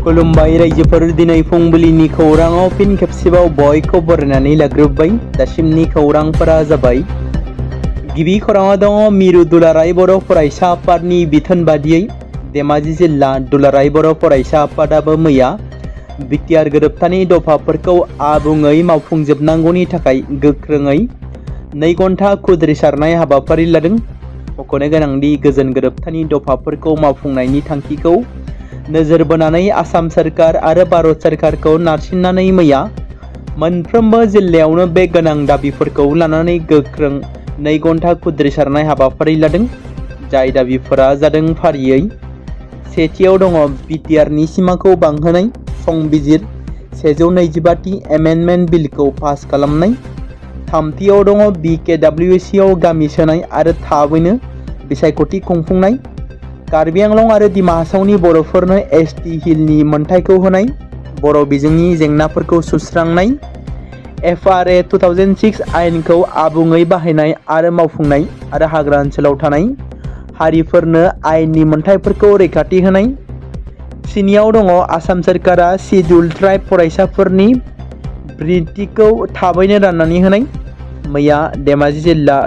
खुलुमबाय रायजोफोर दिनै फुंबिलिनि खौराङाव फिन खेबसेबाव बयखौ बरायनानै लाग्रोबाय। दासिमनि खौरांफोरा जाबाय। गिबि खौराङाव दङ मिरु दुलाराय बर' फरायसा आफादनि बिथोन बादियै धेमाजि जिल्ला दुलाराय बर' फरायसा आफादाबो मैया बिटिआर गोरोबथानि दफाफोरखौ आबुङै मावफुंजोबनांगौनि थाखाय गोख्रोङै 2 घन्टा खुद्रिसारनाय हाबाफारि लादों। मख'नो गोनांदि गोजोन गोरोबथानि दफाफोरखौ मावफुंनायनि थांखिखौ नोजोर बोनानै आसाम सरकार आरो भारत सरकारखौ नारसिननानै मैया मोनफ्रोमबो जिल्लायावनो बे गोनां दाबिफोरखौ लानानै गोख्रों 2 घन्टा खुद्रिसारनाय हाबाफारि लादों। जाय दाबिफोरा जादों फारियै सेथियाव दङ बिटिआरनि सिमाखौ बांहोनाय, संबिजिर 125टी एमेन्डमेन्ट बिलखौ पास खालामनाय। थामथियाव दङ BKWCआव गामि सोनाय आरो थाबैनो बिसायख'थि खुंफुंनाय। कार्बि आंलं आरो दिमा हासावनि बर'फोरनो ST हिलनि मोनथायखौ होनाय, बर' बिजोंनि जेंनाफोरखौ सुस्रांनाय, FRA 2006 आयेनखौ आबुङै बाहायनाय आरो मावफुंनाय आरो हाग्रा ओनसोलाव थानाय हारिफोरनो आयेननि मोनथायफोरखौ रैखाथि होनाय। स्निआव दङ आसाम सरकारा सिड्युल ट्राइब फरायसाफोरनि बृत्तिखौ थाबैनो राननानै होनाय। मैया धेमाजि जिल्ला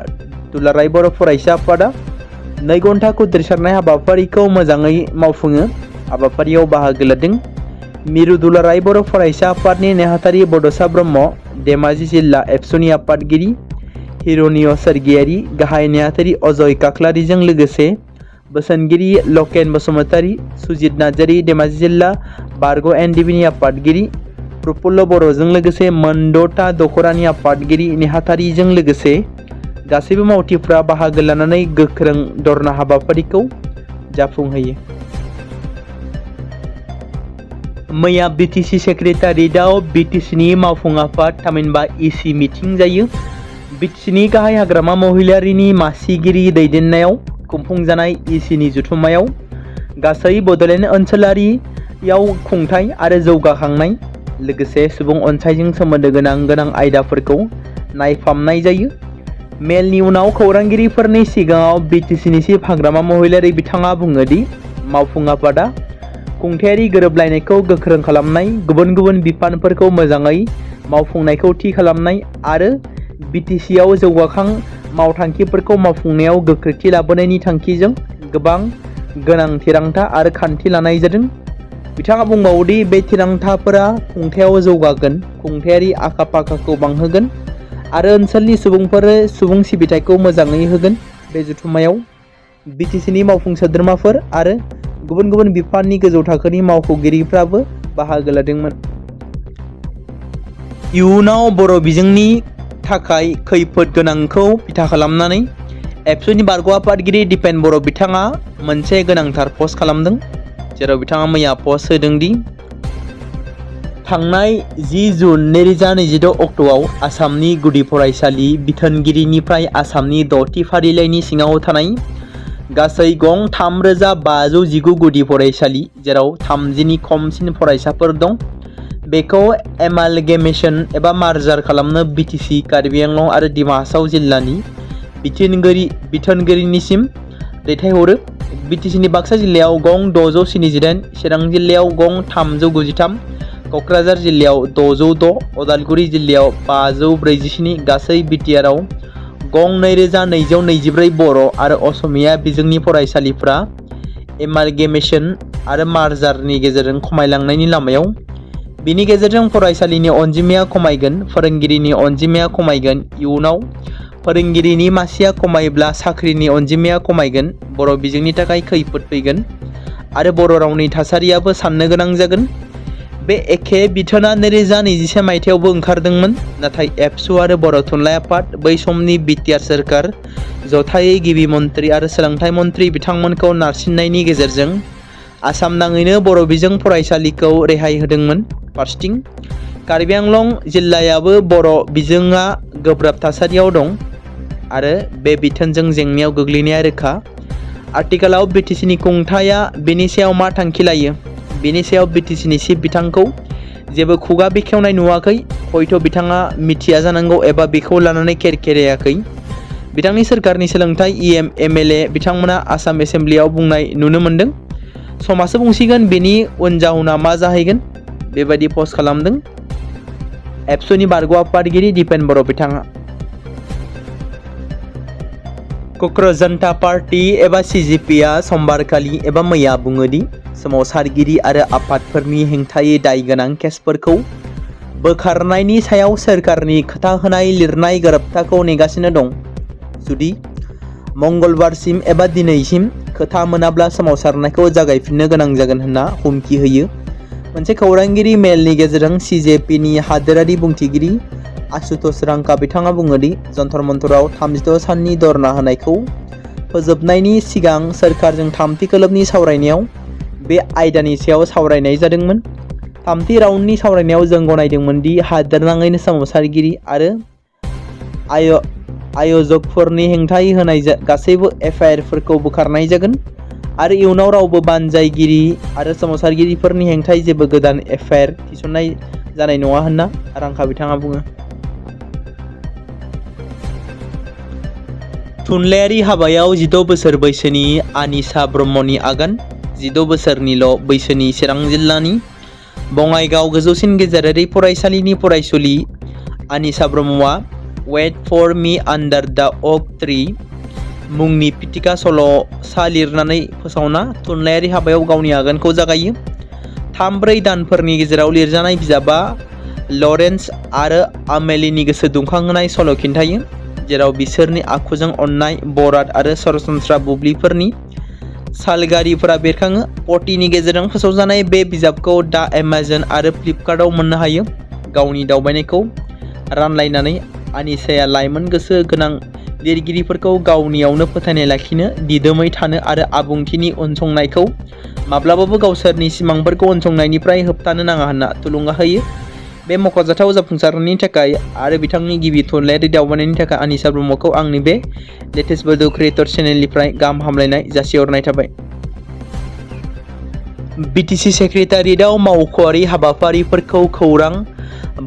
दुलाराय बर' फरायसा आफादा 2 घन्टा खुद्रिसारनाय हाबाफारिखौ मोजाङै मावफुङो। हाबाफारियाव बाहागो लादों मिरु दुलाराय बर' फरायसा आफादनि नेहाथारि बड'सा ब्रह्म, धेमाजि जिल्ला एबसुनि आफादगिरि हिर'निय सरगियारि, गाहाय नेहाथारि अजय काख्लारिजों लोगोसे बोसोनगिरि लकेन बसुमतारी, सुजित नार्जारी, धेमाजि जिल्ला बारग' NDBनि आफादगिरि प्रफुल्ल बर'जों लोगोसे मोन 6टा दख'रानि आफादगिरि नेहाथारिजों लोगोसे गासैबो मावथिफ्रा बाहागो लानानै गोख्रों धरना हाबाफारिखौ जाफुंहोयो। मैया BTC सेक्रेटारियेटआव BTCनि मावफुं आफाद थामहिनबा EC मिटिं जायो। BTCनि गाहाय हाग्रामा महिलारिनि मासिगिरि दैदेननायाव खुंफुंजानाय ECनि जथुम्मायाव गासै बड'लेण्ड ओनसोलारियाव खुंथाय आरो जौगाखांनाय लोगोसे सुबुं अनसायजों सोमोन्दो गोनां आयदाफोरखौ नायफामनाय जायो। मेलनि उनाव खौरांगिरिफोरनि सिगाङाव BTCनि चिफ हाग्रामा महिलारि बिथाङा बुङो दि मावफुं आफादा खुंथायारि गोरोबलायनायखौ गोख्रों खालामनाय, गुबुन गुबुन बिफानफोरखौ मोजाङै मावफुंनायखौ थि खालामनाय आरो BTCआव जौगाखां मावथांखिफोरखौ मावफुंनायाव गोख्रैथि लाबोनायनि थांखिजों गोबां गोनां थिरांथा आरो खान्थि लानाय जादों। बिथाङा बुंबावोदि बे थिरांथाफोरा खुंथायाव जौगागोन, खुंथायारि आखा-फाखाखौ बांहोगोन आरो ओनसोलनि सुबुं सिबिथायखौ मोजाङै होगोन। बे जथुम्मायाव BTCनि मावफुं सोद्रोमाफोर आरो गुबुन गुबुन बिफाननि गोजौ थाखोनि मावख'गिरिफ्राबो बाहागो लादोंमोन। इयुनाव बर' बिजोंनि थाखाय खैफोद गोनांखौ बिथा खालामनानै एबसुनि बारग' आफादगिरि दिपेन बर' बिथाङा मोनसे गोनांथार पस्ट खालामदों, जेराव बिथाङा मैया पस्ट होदों दि थांनाय 10 जुन 2026 अक्ट'आव आसामनि गुदि फरायसालि बिथोनगिरिनिफ्राय आसामनि 6थि फारिलाइनि सिङाव थानाय गासै गं 3519 गुदि फरायसालि, जेराव 30नि खमसिन फरायसाफोर दं, बेखौ एमालगेमेसन एबा मार्जार खालामनो BTC, कार्बि आंलं आरो दिमा हासाव जिल्लानि बिथोनगिरिनिसिम दैथायहरो। BTCनि बाक्सा जिल्लायाव गं 678, चिरां जिल्लायाव गं 393, क'क्राझार जिल्लायाव 606, उदालगुरि जिल्लायाव 547, गासै बिटिआरआव गं 2224 बर' आरो असमिया बिजोंनि फरायसालिफ्रा एमालगेमेसन आरो मार्जारनि गेजेरजों खमायलांनायनि लामायाव। बिनि गेजेरजों फरायसालिनि अनजिमाया खमायगोन, फोरोंगिरिनि अनजिमाया खमायगोन। इयुनाव फोरोंगिरिनि मासिया खमायोब्ला साख्रिनि अनजिमाया खमायगोन, बर' बिजोंनि थाखाय खैफोद फैगोन आरो बर' रावनि थासारियाबो साननो गोनां जागोन। बे एखे बिथोना 2021 मायथाइयावबो ओंखारदोंमोन, नाथाय एबसु आरो बर' थुनलाइ आफाद, बै समनि बिटिआर सोरखार, जथायै गिबि मन्थ्रि आरो सोलोंथाइ मन्थ्रि बिथांमोनखौ नारसिननायनि गेजेरजों आसाम नाङैनो बर' बिजों फरायसालिखौ रेहाय होदोंमोन। फारसेथिं कार्बि आंलं जिल्लायाबो बर' बिजोङा गोब्राब थासारियाव दं आरो बे बिथोनजों जेंनायाव गोग्लैनाया रोखा। आथिखालाव BTCनि खुंथाया बेनि सायाव मा थांखि लायो, बेनि सायाव BTCनि चिफ बिथांखौ जेबो खुगा बेखेवनाय नुवाखै। हयथ' बिथाङा मिथिया जानांगौ एबा बेखौ लानानै केरकेरायाखै। बिथांनि सोरखारनि सोलोंथाइ EM MLA बिथांमोना आसाम एसेम्ब्लियाव बुंनाय नुनो मोन्दों। समासो बुंसिगोन बेनि उन जाहोना मा जाहैगोन बेबायदि पस्ट खालामदों एबसुनि बारग' आफादगिरि दिपेन बर' बिथाङा। क'क्राझार जनता पार्टी एबा CJPआ समबारखालि एबा मैया बुङोदि सोमावसारगिरि आरो आफादफोरनि हेंथायै दाय गोनां केसफोरखौ बोखारनायनि सायाव सोरखारनि खोथा होनाय लिरनाय गोरोबथाखौ नेगासिनो दं। जुदि मंगलबारसिम एबा दिनैसिम खोथा मोनाब्ला सोमावसारनायखौ जागायफिननो गोनां जागोन होनना हुमखि होयो। मोनसे खौरांगिरि मेलनि गेजेरजों CJPनि हादोरारि बुंथिगिरि आशुतोष रांका बिथाङा बुङोदि जन्तर मन्तराव 36 साननि धरना होनायखौ फोजोबनायनि सिगां सोरखारजों थामथि खोलोबनि सावरायनायाव बे आयदानि सायाव सावरायनाय जादोंमोन। थामथि राउन्डनि सावरायनायाव जों गनायदोंमोन दि हादोरनाङैनो सोमावसारगिरि आरो आयजकफोरनि हेंथायै होनाय गासैबो FIR-फोरखौ बोखारनाय जागोन आरो इयुनाव रावबो बानजायगिरि आरो सोमावसारगिरिफोरनि हेंथायै जेबो गोदान FIR थिसननाय जानाय नङा होनना रांका बिथाङा बुङो। थुनलाइयारि हाबायाव 16 बोसोर बैसोनि आनिसा ब्रह्मनि आगान। 16 बोसोरनिल' बैसोनि चिरां जिल्लानि बङाइगाव गोजौसिन गेजेरारि फरायसालिनि फरायसुलि आनिसा ब्रह्मआ wait for me under the oak tree मुंनि पिटिका सल'सा लिरनानै फोसावना थुनलाइयारि हाबायाव गावनि आगानखौ जागायो। 3-4 दानफोरनि गेजेराव लिरजानाय बिजाबा लरेन्स आरो आमेलिनि गोसो दुंखांहोनाय सल' खिन्थायो, जेराव बिसोरनि आखुजों अननाय, बराद आरो सरासनस्रा बुब्लिफोरनि सालगारिफोरा बेरखाङो। पटिनि गेजेरजों फोसावजानाय बे बिजाबखौ दा एमाजन आरो फ्लिपकार्टआव मोननो हायो। गावनि दावबायनायखौ रानलायनानै आनिसाया लाइमोन गोसो गोनां लिरगिरिफोरखौ गावनियावनो फोथायनाय लाखिनो, दिदोमै थानो आरो आबुंथिनि उनसंनायखौ माब्लाबाबो गावसोरनि सिमांफोरखौ उनसंनायनिफ्राय होबथानो नाङा होनना थुलुंगा होयो। बे मख'जाथाव जाफुंसारनायनि थाखाय आरो बिथांनि गिबि थुनलाइयारि दावबायनायनि थाखाय आनिसा ब्रह्मखौ आंनि बे लेटेस्ट बोदो क्रिएटर चेनेलनिफ्राय गाहाम हामलायनाय जासिहरनाय थाबाय। BTC सेक्रेटारियेटआव मावख'आरि हाबाफारिफोरखौ खौरां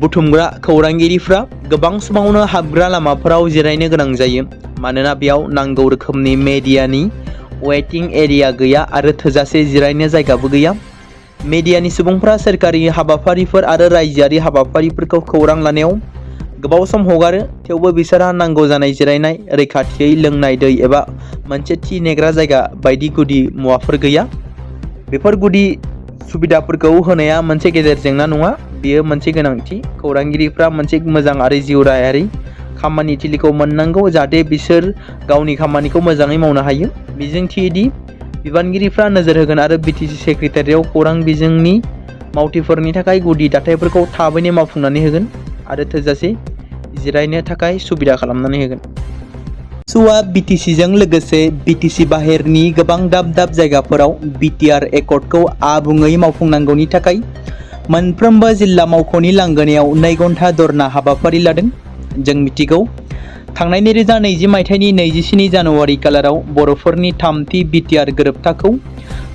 बुथुमग्रा खौरांगिरिफ्रा गोबां समावनो हाबग्रा लामाफोराव जिरायनो गोनां जायो, मानोना बेयाव नांगौ रोखोमनि मेडियानि वेटिं एरिया गैया आरो थोजासे जिरायनो जायगाबो गैया। मेडियानि सुबुंफ्रा सोरखारि हाबाफारिफोर आरो रायजोआरि हाबाफारिफोरखौ खौरां लानायाव गोबाव सम हगारो, थेवबो बिसोरहा नांगौ जानाय जिरायनाय, रैखाथियै लोंनाय दै एबा मोनसे थि नेग्रा जायगा बायदि गुदि मुवाफोर गैया। बेफोर गुदि सुबिदाफोरखौ होनाया मोनसे गेदेर जेंना नङा, बेयो मोनसे गोनांथि। खौरांगिरिफ्रा मोनसे मोजां आरो जिउ राहायारि खामानि थिलिखौ मोननांगौ जाहाथे बिसोर गावनि खामानिखौ मोजाङै मावनो हायो। मिजिंथियोदि बिबानगिरिफ्रा नोजोर होगोन आरो BTC सेक्रेटारियेटआव खौरां बिजोंनि मावथिफोरनि थाखाय गुदि दाथायफोरखौ थाबैनो मावफुंनानै होगोन आरो थोजासे जिरायनो थाखाय सुबिदा खालामनानै होगोन। सुआ BTCजों लोगोसे BTC बाहेरनि गोबां दाब दाब जायगाफोराव BTR एकर्डखौ आबुङै मावफुंनांगौनि थाखाय मोनफ्रोमबो जिल्ला मावख'नि लांगोनायाव 2 घन्टा धरना हाबाफारि लादों। जों मिथिगौ, थांनाय 2020 मायथाइनि 27 जानुवारि खालाराव बर'फोरनि थामथि BTR गोरोबथाखौ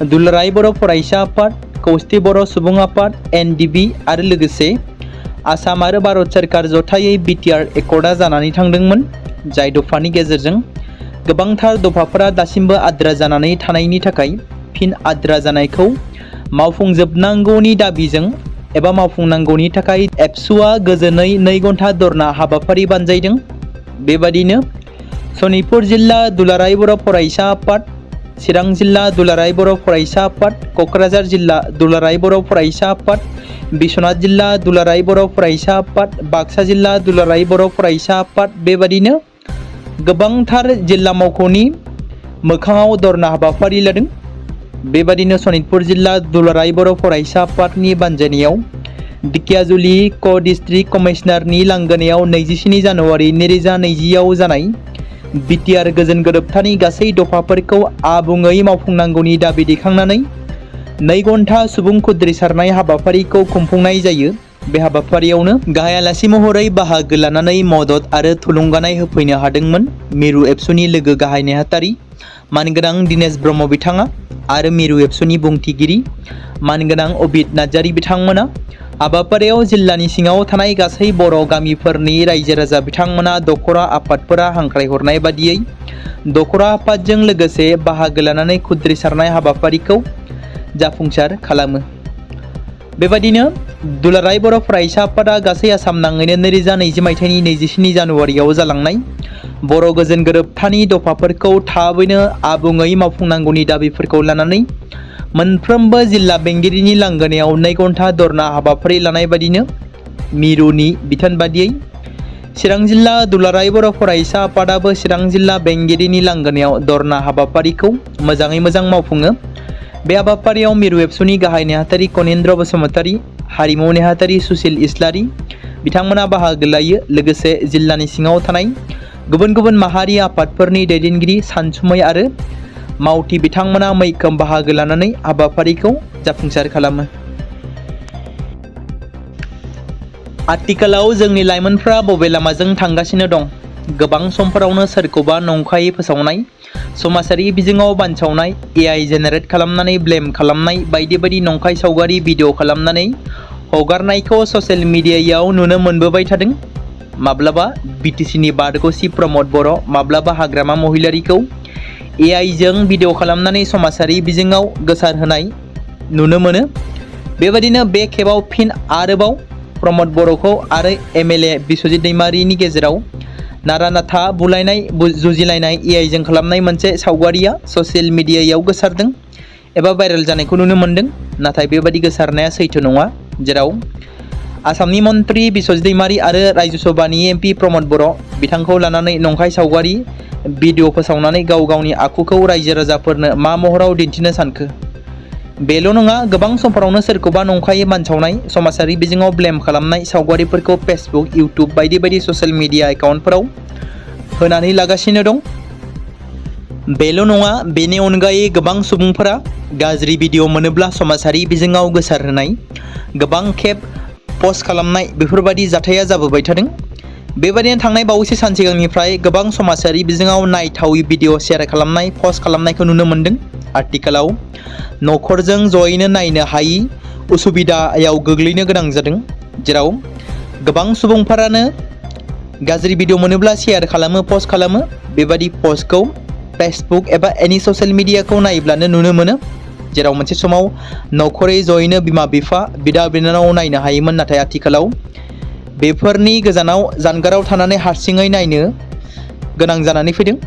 दुलाराय बर' फरायसा आफाद, खौसे बर' सुबुं आफाद, NDB आरो लोगोसे आसाम आरो भारत सोरखार जथायै BTR एकर्डआ जानानै थांदोंमोन, जाय दफानि गेजेरजों गोबांथार दफाफोरा दासिमबो आद्रा जानानै थानायनि थाखाय फिन आद्रा जानायखौ मावफुंजोबनांगौनि दाबिजों एबा मावफुंनांगौनि थाखाय एबसुआ गोजोनै 2 घन्टा धरना हाबाफारि बानजायदों। बेबादिनो सनितपुर जिल्ला दुलाराय बर' फरायसा आफाद, चिरां जिल्ला दुलाराय बर' फरायसा आफाद, क'क्राझार जिल्ला दुलाराय बर' फरायसा आफाद, बिश्वनाथ जिल्ला दुलाराय बर' फरायसा आफाद, बाक्सा जिल्ला दुलाराय बर' फरायसा आफाद, बेबादिनो गोबांथार जिल्ला मावख'नि मोखाङाव धरना हाबाफारि लादों। बेबादिनो सनितपुर जिल्ला दुलाराय बर' फरायसा आफादनि बानजायनायाव दिकियाजुलि डिस्ट्रिक्ट कमिशनारनि लांगोनायाव 27 जानुवारि 2020आव जानाय BTR गोजोन गोरोबथानि गासै दफाफोरखौ आबुङै मावफुंनांगौनि दाबि दैखांनानै 2 घन्टा सुबुं खुद्रिसारनाय हाबाफारिखौ खुंफुंनाय जायो। बे हाबाफारियावनो गाहाय आलासि महरै बाहागो लानानै मदद आरो थुलुंगानाय होफैनो हादोंमोन मिरु एबसुनि लोगो गाहाय नेहाथारि मानगोनां दिनेश ब्रह्म बिथाङा आरो मिरु एबसुनि बुंथिगिरि मानगोनां अबिद नार्जारी बिथांमोना। हाबाफारियाव जिल्लानि सिङाव थानाय गासै बर' गामिफोरनि रायजो राजा बिथांमोना दखरा आफादफोरा हांख्रायहरनाय बादियै दखरा आफादजों लोगोसे बाहागो लानानै खुद्रिसारनाय हाबाफारिखौ जाफुंसार खालामो। बेबादिनो दुलाराय बर' फरायसा आफादा गासै आसाम नाङैनो 2020 मायथाइनि 27 जानुवारियाव जालांनाय बर' गोजोन गोरोबथानि दफाफोरखौ थाबैनो आबुङै मावफुंनांगौनि दाबिफोरखौ लानानै मोनफ्रोमबो जिल्ला बेंगिरिनि लांगोनायाव 2 घन्टा धरना हाबाफारि लानाय बादिनो मिरुनि बिथोन बादियै चिरां जिल्ला दुलाराय बर' फरायसा आफादाबो चिरां जिल्ला बेंगिरिनि लांगोनायाव धरना हाबाफारिखौ मोजाङै मोजां मावफुङो। बे हाबाफारियाव मिरु एबसुनि गाहाय नेहाथारि कनेन्द्र बसुमतारी, हारिमु नेहाथारि सुसिल इस्लारि बिथांमोना बाहागो लायो। लोगोसे जिल्लानि सिङाव थानाय गुबुन गुबुन माहारि आफादफोरनि दैदेनगिरि, सानसुमै आरो मावथि बिथांमोना मैखोम बाहागो लानानै हाबाफारिखौ जाफुंसार खालामो। आथिखालाव जोंनि लाइमोनफ्रा बबे लामाजों थांगासिनो दं? गोबां समफोरावनो सोरखौबा नंखायै फोसावनाय, समाजारि बिजोङाव बानसावनाय, AI जेनेरेट खालामनानै ब्लेम खालामनाय बायदि बायदि नंखाय सावगारि भिडिअ खालामनानै हगारनायखौ ससियेल मिडियायाव नुनो मोनबोबाय थादों। माब्लाबा BTCनि बारग'सि प्रमद बर', माब्लाबा हाग्रामा महिलारिखौ AI जों भिडिअ खालामनानै समाजारि बिजोङाव गोसारहोनाय नुनो मोनो। बेबादिनो बे खेबाव फिन आरोबाव प्रमद बर'खौ आरो MLA बिस्वजित दैमारिनि गेजेराव नारा-नाथा बुलायनाय जुजिलायनाय AI जों खालामनाय मोनसे सावगारिया ससियेल मिडियायाव गोसारदों एबा भाइरेल जानायखौ नुनो मोनदों। नाथाय बेबादि गोसारनाया सैथो नङा, जेराव आसामनि मन्त्रि बिस्वजित दैमारि आरो रायजोसभानि MP प्रमद बर' बिथांखौ लानानै नंखाय सावगारि भिडिअ फोसावनानै गाव गावनि आखुखौ रायजो राजाफोरनो मा महराव दिन्थिनो सानखो? बेल' नङा, गोबां समफोरावनो सोरखौबा नंखायै बानसावनाय, समाजारि बिजोङाव ब्लेम खालामनाय सावगारिफोरखौ फेसबुक, इउटुब बायदि बायदि ससियेल मिडिया एकाउन्टफोराव होनानै लागासिनो दं। बेल' नङा, बेनि अनगायै गोबां सुबुंफोरा गाज्रि भिडिअ मोनोब्ला समाजारि बिजोङाव गोसारहोनाय, गोबां खेब पस्ट खालामनाय बेफोरबायदि जाथाया जाबोबाय थादों। बेबादिनो थांनाय बावैसो सान सिगांनिफ्राय गोबां समाजारि बिजोङाव नायथावै भिडिअ शेयार खालामनाय, पस्ट खालामनायखौ नुनो मोनदों। आथिखालाव नखरजों जयैनो नायनो हायि उसुबिदायाव गोग्लैनो गोनां जादों, जेराव गोबां सुबुंफोरानो गाज्रि भिडिअ मोनोब्ला शेयार खालामो, पस्ट खालामो। बेबादि पस्टखौ फेसबुक एबा एनि ससियेल मिडियाखौ नायब्लानो नुनो मोनो, जेराव मोनसे समाव नखरै जयैनो बिमा-बिफा, बिदा-बिनानाव नायनो हायोमोन। नाथाय आथिखालाव बेफोरनि गोजानाव जानगाराव थानानै हारसिङै नायनो गोनां जानानै फैदों।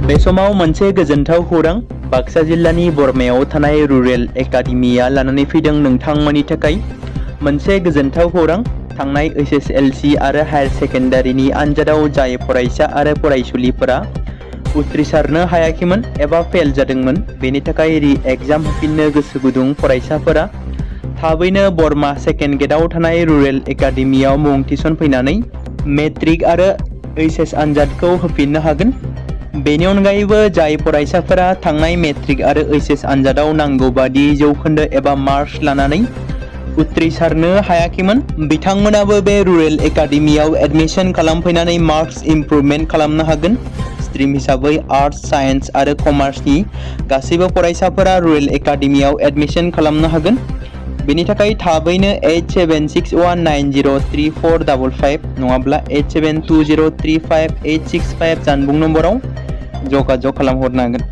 बे समाव मोनसे गोजोनथाव खौरां बाक्सा जिल्लानि बरमायाव थानाय रुरेल एकाडेमिया लानानै फैदों नोंथांमोननि थाखाय मोनसे गोजोनथाव खौरां। थांनाय HSLC आरो हायार सेकेन्डारिनि आनजादाव जाय फरायसा आरो फरायसुलिफोरा उथ्रिसारनो हायाखैमोन एबा फेल जादोंमोन, बेनि थाखाय रि-एग्जाम होफिननो गोसो गुदुं फरायसाफोरा थाबैनो बरमा सेकेन्ड गेटआव थानाय रुरेल एकाडेमियाव मुं थिसनफैनानै मेट्रिक आरो HS आनजादखौ होफिननो हागोन। बेनि अनगायैबो जाय फरायसाफोरा थांनाय मेट्रिक आरो HS आनजादाव नांगौ बादि जौखोन्दो एबा मार्क्स लानानै उथ्रिसारनो हायाखैमोन, बिथांमोनाबो बे रुरेल एकाडेमियाव एडमिशन खालामफैनानै मार्क्स इमप्रुभमेन्ट खालामनो हागोन। स्ट्रिम हिसाबै आर्टस, साइन्स आरो कमार्सनि गासैबो फरायसाफोरा रुरेल एकाडेमियाव एडमिशन खालामनो हागोन। बेनि थाखाय थाबैनो 8761903455 नङाब्ला 87203585 जानबुं नम्बराव जगाजग खालामहरनो हागोन।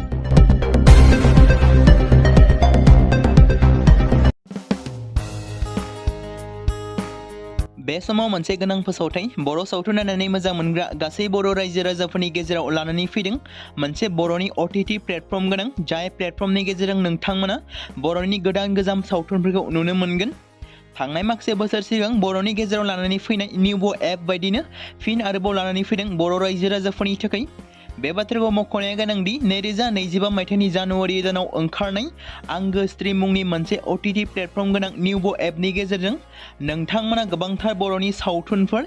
बे समाव मोनसे गोनां फोसावथाय बर' सावथुन नायनानै मोजां मोनग्रा गासै बर' रायजो राजाफोरनि गेजेराव लानानै फैदों मोनसे बर'नि OTT प्लेटफर्म गोनां, जाय प्लेटफर्मनि गेजेरजों नोंथांमोना बर'नि गोदान गोजाम सावथुनफोरखौ नुनो मोनगोन। थांनाय माखासे बोसोर सिगां बर'नि गेजेराव लानानै फैनाय निउबो एप बायदिनो फिन आरोबाव लानानै फैदों बर' रायजो राजाफोरनि थाखाय। बे बाथ्राखौ मख'नाया गोनांदि 2025 मायथाइनि जानुवारि दानाव ओंखारनाय आंगो स्ट्रिम मुंनि मोनसे OTT प्लेटफर्म गोनां निउबो एपनि गेजेरजों नोंथांमोना गोबांथार बर'नि सावथुनफोर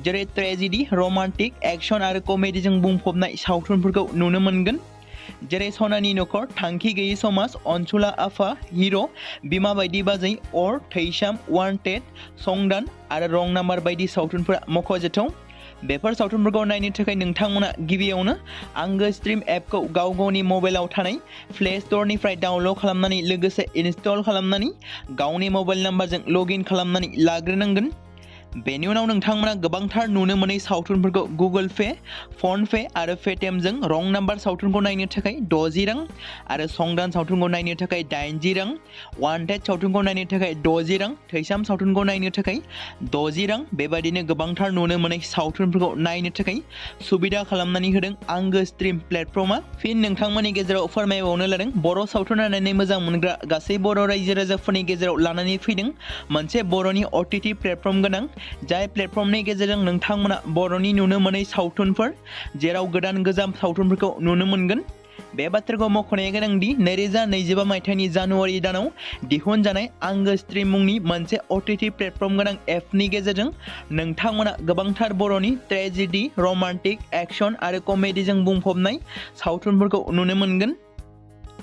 जेरै ट्रेजेडि, रमान्टिक, एक्सन आरो कमेडिजों बुंफबनाय सावथुनफोरखौ नुनो मोनगोन। जेरै सनानि नखर, थांखि गैयै समाज, अनसुला आफा, हिर', बिमा बायदि बाजै, अर, थैसाम, वान्टेड, संदान आरो रं नाम्बार बायदि सावथुनफोरा मख'जाथाव। बेफोर सावथुनफोरखौ नायनो थाखाय नोंथांमोना गिबियावनो आंगो स्ट्रिम एपखौ गाव गावनि मबाइलाव थानाय प्ले स्ट'रनिफ्राय डाउनल'ड खालामनानै लोगोसे इनस्टल खालामनानै गावनि मबाइल नाम्बारजों लग इन खालामनानै लाग्रोनांगोन। बेनि उनाव नोंथांमोना गोबांथार नुनो मोनै सावथुनफोरखौ गुगोल पे, फन पे आरो पेटिएमजों रं नाम्बार सावथुनखौ नायनो थाखाय 60 रां आरो संदान सावथुनखौ नायनो थाखाय 80 रां, वान्टेड सावथुनखौ नायनो थाखाय 60 रां, थैसाम सावथुनखौ नायनो थाखाय 60 रां बेबायदिनो गोबांथार नुनो मोनै सावथुनफोरखौ नायनो थाखाय सुबिदा खालामनानै होदों आंगो स्ट्रिम प्लेटफर्मा। फिन नोंथांमोननि गेजेराव फोरमायबावनो लादों बर' सावथुन नायनानै मोजां मोनग्रा गासै बर' रायजो राजाफोरनि गेजेराव लानानै फैदों मोनसे बर'नि OTT प्लेटफर्म गोनां, जाय प्लेटफर्मनि गेजेरजों नोंथांमोना बर'नि नुनो मोनै सावथुनफोर जेराव गोदान गोजाम सावथुनफोरखौ नुनो मोनगोन। बे बाथ्राखौ मख'नाया गोनांदि 2025 मायथाइनि जानुवारि दानाव दिहुनजानाय आंगो स्ट्रिम मुंनि मोनसे OTT प्लेटफर्म गोनां एपनि गेजेरजों नोंथांमोना गोबांथार बर'नि ट्रेजेडि, रमान्टिक, एक्शन आरो कमेडिजों बुंफबनाय सावथुनफोरखौ नुनो मोनगोन।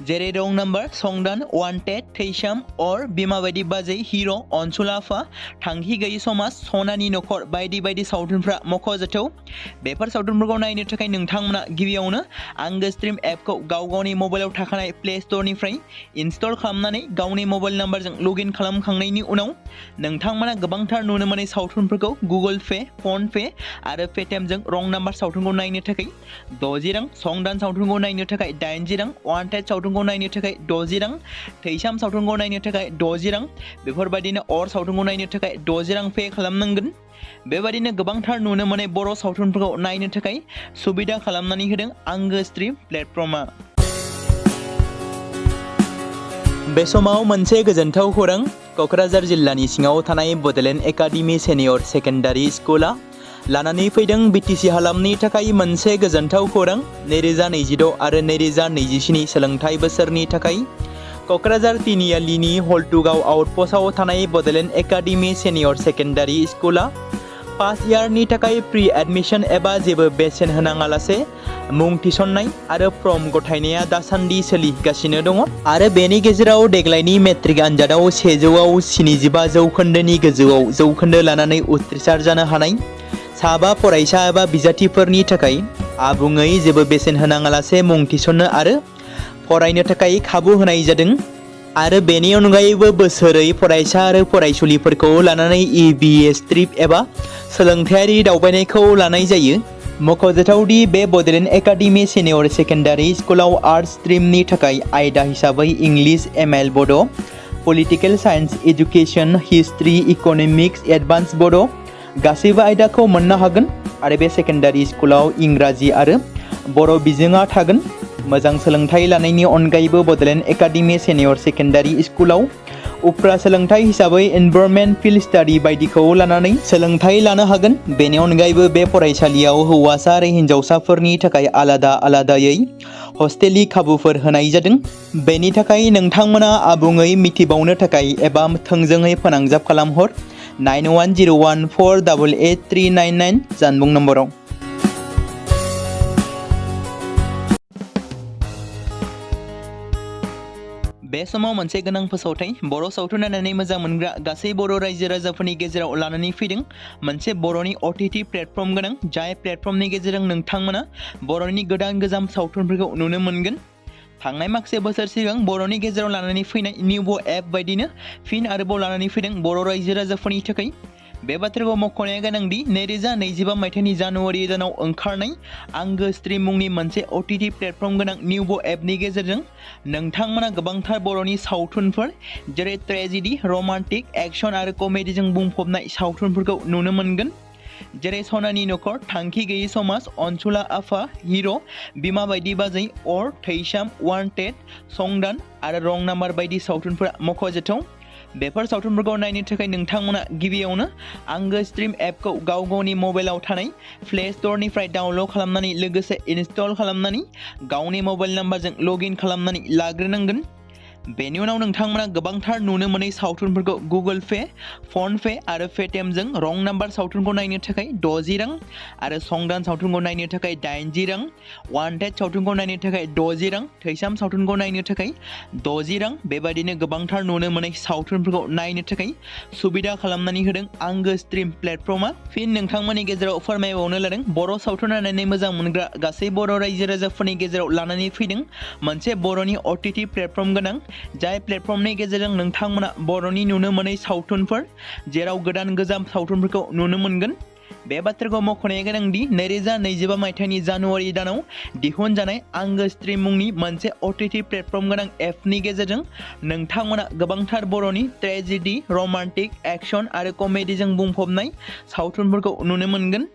जेरै रं नाम्बार, संदान, वान्टेड, थैसाम, अर, बिमा बायदि बाजै, हिर', अनसुला आफा, थांखि गैयि समाज, सनानि नखर बायदि बायदि सावथुनफ्रा मख'जाथाव। बेफोर सावथुनफोरखौ नायनो थाखाय नोंथांमोना गिबियावनो आंगो स्ट्रिम एपखौ गावनि मबाइलाव थाखानाय प्ले स्ट'रनिफ्राय इनस्टल खालामनानै गावनि मबाइल नाम्बारजों लगइन खालामखांनायनि उनाव नोंथांमोना गोबांथार नुनो मोनै सावथुनफोरखौ गुगोल पे, फन पे आरो पेटिएमजों रं नाम्बार सावथुनखौ नायनो थाखाय 60 रां, संदान सावथुनखौ नायनो थाखाय 80 रां, वान्टेड सावथुनखौ नायनो थाखाय 60 रां, थैसाम सावथुनखौ नायनो थाखाय 60 रां बेफोरबायदिनो अर सावथुनखौ नायनो थाखाय 60 रां पे खालामनांगोन। बेबायदिनो गोबांथार नुनो मोनै बर' सावथुनफोरखौ नायनो थाखाय सुबिदा खालामनानै होदों आंगो स्ट्रिम प्लेटफर्मा। बे समाव मोनसे गोजोनथाव खौरां, क'क्राझार जिल्लानि सिङाव थानाय बड'लेण्ड एकाडेमि सेनियर सेकेन्डारि स्कुला लानानै फैदों BTC हालामनि थाखाय मोनसे गोजोनथाव खौरां। 2026 आरो 2027 सोलोंथाइ बोसोरनि थाखाय क'क्राझार तिनिआलिनि हल्टुगाव आउटपस्टआव थानाय बड'लेण्ड एकाडेमि सेनियर सेकेन्डारि स्कुला फार्स्ट इयारनि थाखाय प्रि एडमिशन एबा जेबो बेसेन होनाङालासे मुं थिसननाय आरो फर्म गथायनाया दासान्दि सोलिगासिनो दङ आरो बेनि गेजेराव देग्लायनि मेट्रिक आनजादाव 100आव 75 जौखोन्दोनि गोजौआव जौखोन्दो लानानै उथ्रिसार जानो हानाय साबा फरायसा एबा बिजाथिफोरनि थाखाय आबुङै जेबो बेसेन होनाङालासे मुं थिसननो आरो फरायनो थाखाय खाबु होनाय जादों आरो बेनि अनगायैबो बोसोरै फरायसा आरो फरायसुलिफोरखौ लानानै EBS ट्रिप एबा सोलोंथायारि दावबायनायखौ लानाय जायो। मख'जाथावदि बे बड'लेण्ड एकाडेमि सेनियर सेकेन्डारि स्कुलाव आर्ट्स स्ट्रिमनि थाखाय आयदा हिसाबै इंलिश, ML बड', political science, education, history, economics, advance बड' गासैबो आयदाखौ मोननो हागोन आरो बे सेकेन्डारि स्कुलाव इंराजि आरो बर' बिजोङा थागोन। मोजां सोलोंथाइ लानायनि अनगायैबो बड'लेण्ड एकाडेमि सेनियर सेकेन्डारि स्कुलाव उफ्रा सोलोंथाइ हिसाबै एनभायरनमेन्ट, फिल्ड स्टाडि बायदिखौ लानानै सोलोंथाइ लानो हागोन। बेनि अनगायैबो बे फरायसालियाव हौवासा आरो हिन्जावसाफोरनि थाखाय आलादा आलादायै हस्टेलनि खाबुफोर होनाय जादों। बेनि थाखाय नोंथांमोना आबुङै मिथिबावनो थाखाय एबा थोंजोङै फोनांजाब खालामहर 9101488399 जानबुं नम्बराव। बे समाव मोनसे गोनां फोसावथाय, बर' सावथुन नायनानै मोजां मोनग्रा गासै बर' रायजो राजाफोरनि गेजेराव लानानै फैदों मोनसे बर'नि OTT प्लेटफर्म गोनां, जाय प्लेटफर्मनि गेजेरजों नोंथांमोना बर'नि गोदान गोजाम सावथुनफोरखौ नुनो मोनगोन। थांनाय माखासे बोसोर सिगां बर'नि गेजेराव लानानै फैनाय निउबो एप बायदिनो फिन आरोबाव लानानै फैदों बर' रायजो राजाफोरनि थाखाय। बे बाथ्राखौ मख'नाया गोनांदि 2025 मायथाइनि जानुवारि दानाव ओंखारनाय आंगो स्ट्रिम मुंनि मोनसे OTT प्लेटफर्म गोनां निउबो एपनि गेजेरजों नोंथांमोना गोबांथार बर'नि सावथुनफोर जेरै ट्रेजेडि, रमान्टिक, एक्शन आरो कमेडिजों बुंफबनाय सावथुनफोरखौ नुनो मोनगोन। जेरै सनानि नखर, थांखि गैयि समाज, अनसुला आफा, हिर', बिमा बायदि बाजै, अर, थैसाम, वान्टेड, संदान आरो रं नाम्बार बायदि सावथुनफोरा मख'जाथाव। बेफोर सावथुनफोरखौ नायनो थाखाय नोंथांमोना गिबियावनो आंगो स्ट्रिम एपखौ गावनि मबाइलाव थानाय प्ले स्ट'रनिफ्राय डाउनल'ड खालामनानै लोगोसे इनस्टल खालामनानै गावनि मबाइल नाम्बारजों लगइन खालामनानै लाग्रोनांगोन। बेनि उनाव नोंथांमोना गोबांथार नुनो मोनै सावथुनफोरखौ गुगोल पे, फन पे आरो पेटिएमजों रं नाम्बार सावथुनखौ नायनो थाखाय 60 रां आरो संदान सावथुनखौ नायनो थाखाय 80 रां, वान्टेड सावथुनखौ नायनो थाखाय 60 रां, थैसाम सावथुनखौ नायनो थाखाय 60 रां बेबायदिनो गोबांथार नुनो मोनै सावथुनफोरखौ नायनो थाखाय सुबिदा खालामनानै होदों आंगो स्ट्रिम प्लेटफर्मा। फिन नोंथांमोननि गेजेराव फोरमायबावनो लादों बर' सावथुन नायनानै मोजां मोनग्रा गासै बर' रायजो राजाफोरनि गेजेराव लानानै फैदों मोनसे बर'नि OTT प्लेटफर्म गोनां, जाय प्लेटफर्मनि गेजेरजों नोंथांमोना बर'नि नुनो मोनै सावथुनफोर जेराव गोदान गोजाम सावथुनफोरखौ नुनो मोनगोन। बे बाथ्राखौ मख'नाया गोनांदि 2025 मायथाइनि जानुवारि दानाव दिहुनजानाय आंगो स्ट्रिम मुंनि मोनसे OTT प्लेटफर्म गोनां एपनि गेजेरजों नोंथांमोना गोबांथार बर'नि ट्रेजेडी, रमान्टिक, एक्शन आरो कमेडीजों बुंफबनाय सावथुनफोरखौ नुनो मोनगोन।